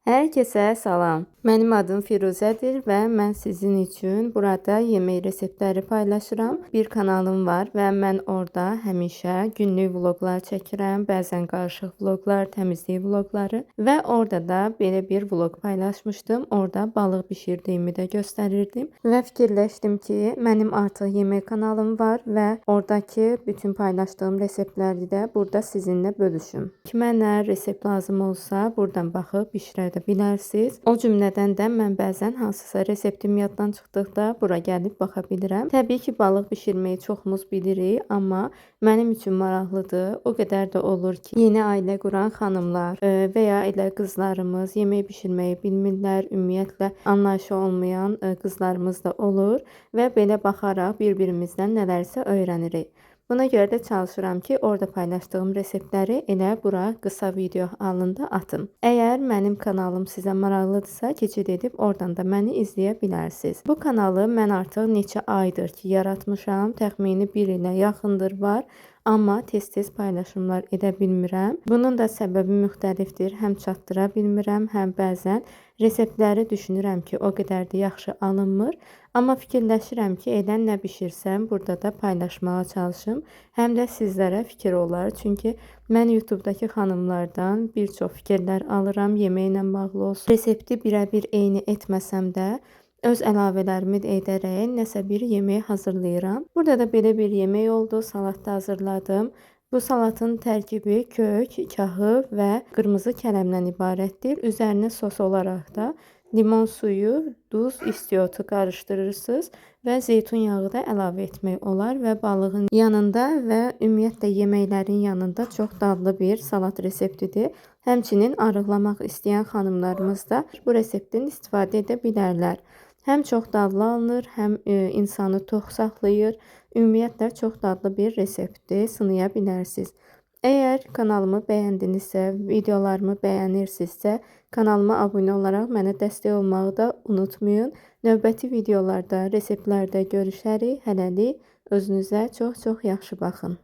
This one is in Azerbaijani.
Hər kəsə salam. Mənim adım Firuzədir və mən sizin üçün burada yemək reseptləri paylaşıram. Bir kanalım var və mən orada həmişə günlük vloqlar çəkirəm, bəzən qarışıq vloqlar, təmizlik vloqları və orada da belə bir vloq paylaşmışdım. Orada balıq bişirdiyimi də göstərirdim və fikirləşdim ki, mənim artıq yemək kanalım var və oradakı bütün paylaşdığım reseptləri də burada sizinlə bölüşüm. Kimə nə resept lazım olsa, buradan baxıb bişirə də bilərsiniz. O cümlədən də mən bəzən hansısa reseptim yaddan çıxdıqda bura gəlib baxa bilirəm. Təbii ki, balıq bişirməyi çoxumuz bilirik, amma mənim üçün maraqlıdır. O qədər də olur ki, yeni ailə quran xanımlar və ya elə qızlarımız yemək bişirməyi bilmirlər, ümumiyyətlə anlayışı olmayan qızlarımız da olur və belə baxaraq bir-birimizdən nələrsə öyrənirik. Buna görə də çalışıram ki, orada paylaşdığım reseptləri elə bura qısa video halında atım. Əgər mənim kanalım sizə maraqlıdırsa, keçid edib oradan da məni izləyə bilərsiniz. Bu kanalı mən artıq neçə aydır ki, yaratmışam. Təxmini 1 ilə yaxındır var. Amma tez-tez paylaşımlar edə bilmirəm. Bunun da səbəbi müxtəlifdir. Həm çatdıra bilmirəm, həm bəzən reseptləri düşünürəm ki, o qədər də yaxşı alınmır. Amma fikirləşirəm ki, elə nə bişirsəm, burada da paylaşmağa çalışım. Həm də sizlərə fikir olar. Çünki mən YouTube'dakı xanımlardan bir çox fikirlər alıram, yeməklə bağlı olsun. Resepti birəbir eyni etməsəm də öz əlavələrimi də edərək nəsə bir yemək hazırlayıram. Burada da belə bir yemək oldu. Salat da hazırladım. Bu salatın tərkibi kök, kahı və qırmızı kələmdən ibarətdir. Üzərinə sos olaraq da limon suyu, duz, istiotu qarışdırırsınız və zeytun yağı da əlavə etmək olar və balığın yanında və ümumiyyətlə yeməklərin yanında çox dadlı bir salat reseptidir. Həmçinin arıqlamaq istəyən xanımlarımız da bu reseptdən istifadə edə bilərlər. Həm çox dadlı alınır, həm insanı tox saxlayır. Ümumiyyətlə çox dadlı bir reseptdir, sınaya bilərsiniz. Əgər kanalımı bəyəndinizsə, videolarımı bəyənirsinizsə, kanalıma abunə olaraq mənə dəstək olmağı da unutmayın. Növbəti videolarda, reseptlərdə görüşərik. Hələlik özünüzə çox-çox yaxşı baxın.